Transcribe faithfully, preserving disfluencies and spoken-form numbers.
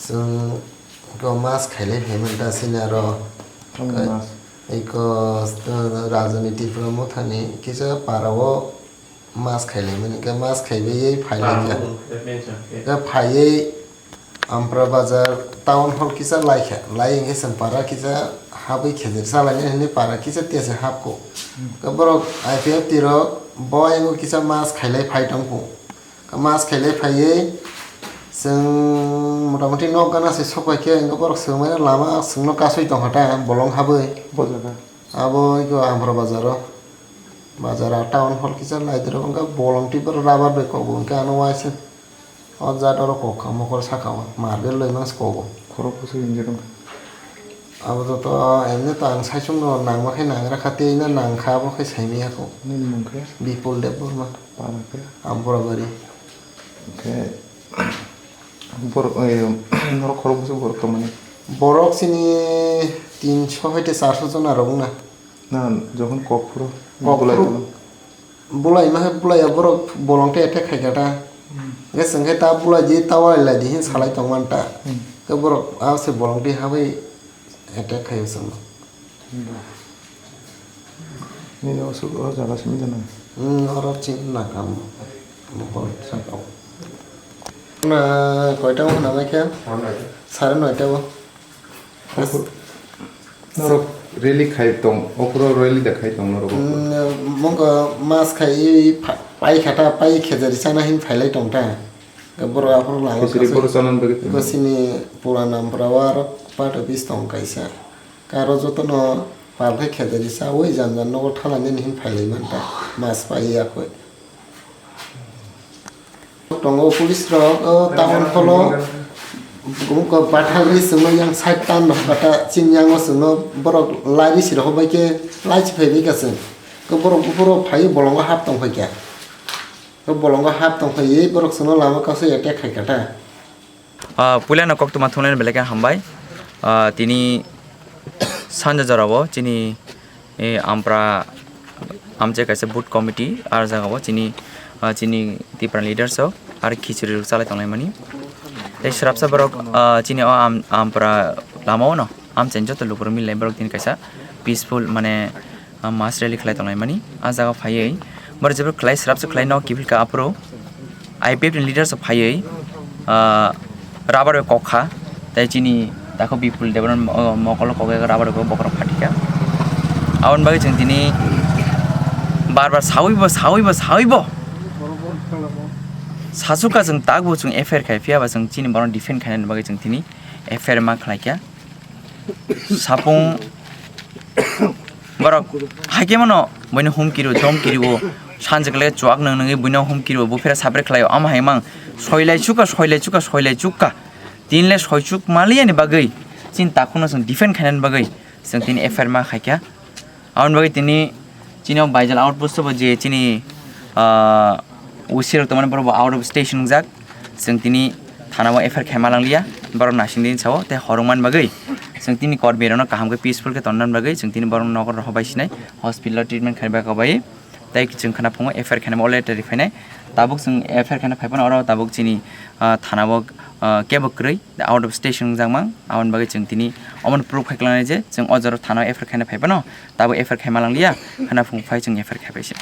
Chwng ko mas khailai phaimani ta sini aro. Tamo mas. Eko, uh, Rajani Tipra Mothani kisa para o mas khailai mani, khe mas khaibai phailaikha. Khe phaiwi Ampra bazar town hall kisa laikha, lai hwnkhe chwng para kisa habwi khejeri salainani hwnwi para kisa tiyase hapkho. Khe borok I P F T rok bo ayang kisa mas khailai phai tongkho. Mas khailai phaiwi chwng motamoti nok gana se sokphaikhe hwnkhe borok swngmani lama chwngno kasui tongkha ta bolong habwi. Bo jaga? Abo eko Ampra bazaro. Bazar a town hall kisa lai dorok wngkha bolong twi borok rubber bai kobo hwnkhe ano waisa. O jat oro kok kha mokol saka o marble loi mans kobo. Khorok bwswk injek wngkha. Abo joto emni to ang saichung no nangma khe nangra kha tei no nangkha abo khe saimaya kho. Nini mung khe? Bipul Debbarma. Para khe? Ampura bari. Khe borok, eh, norok khorok bwswk borok tongmani? Borok chini tinso hai tei charso jona rok wngna. Na, jokhon kok phuru Kok bulai phuru. Tongmani. Bulai ma hai bulai ya borok bolong tei attack khai kha ta. Hmm. Hwnkhe chwng khe ta bulai di ta walai lai di hin salai tong man ta. Hmm. Khe borok a se bolong tei habwi attack khai o chwngno. Hmm. Nini o suk o jaga simi jana. Hmm, oro chini nakam. Mokol saka o. Na koita o hwnamai khe? Sare noita o. Norok rally khai tong, ophuru rally da khai tong norok ophuru. Mm, mungko mas khai i pha-, pai kha ta, pai khejari chana hin phailai tong ta. Borok aphuru lama Khejari khasui. Borok chana bagwi tong. Eko sini pura nampra o aro part office tong kaisa. Karo jotono pal khai khejari chaui jan jan nogo thalani hin phailai man ta. Mas pai ya koi. Tongo police rok, o town hall o, umko bathagwi chwngno yang side turn rok kata chini yango chwngno borok lai risi rok bai khe lai si phaibai kha chwng. Khe borok buphuru phaiwi bolongo hap tong phai kha. Khe bolongo hap tong phaiwi borok chwngno lama kausui attack khai kha ta. Ah, puila no koktwma thumlaini belai khe hambai. Ah, tini sanja jorao chini, eh, ampra amchai kaisa booth committee, ah jagao chini, ah, chini Tipra leaders rok aro khichuri rok chalai tonglaimani. Tei swrapsa borok, ah, chini o am-, ampra lamao no amchaini joto lukurok milai borok tini kaisa peaceful mane ah, mass rally khlai tonglaimani. Ah jaga phaiwi borok jebra khlai swrapsa khlai no kiphilka aphuru I P F ni leaders rok phaiwi, ah, rubber bai kok kha tei chini takhuk Bipul Debbarma, oh, mokolo kokjak rubber bai bokhorok phatikha. Aboni bagwi chwng tini bar bar sawi bo, sawi bo, sawi bo sachukha chwng, takbo chwng F I R khai phiya ba chwng chini borok defend khainani bagwi chwng tini F I R ma khlaikha. Sapung borok haikhe mano buino humkiro, domkiro, sanjwk le chuak nang nangwi buino humkiro, buphira sabre khlaio, ama hai mang soilai chukha, soilai chukha, soilai chukha. Tini le soichuk maliyani bagwi chini takhukno chwng defend khainani bagwi chwng tini F I R ma khaikha. Aboni bagwi tini chini o Baijal outpost o bo je chini, ah, O C rok tongmani borok bo out of station wngjak. Chwng tini thana o F I R khaima langliya, borok naising din sao tei horong man bagwi chwng tini kormi rokno kaham khe peaceful khe tonna bagwi chwng tini borok nogo rohor bai sinai hospital o treatment khaina bagwi tei chwng khana phungo F I R khaina o letter ri phainai. Tabuk chwng F I R khaina phai phano oro tabuk chini, ah, thana o, ah, kebo kwrwi out of station wngjak mang. Aboni bagwi chwng tini omono proof khai klangnai je chwng o jora thana o F I R khaina phai phano tabuk F I R khaima langliya, khana phung phai chwng F I R khai pai se.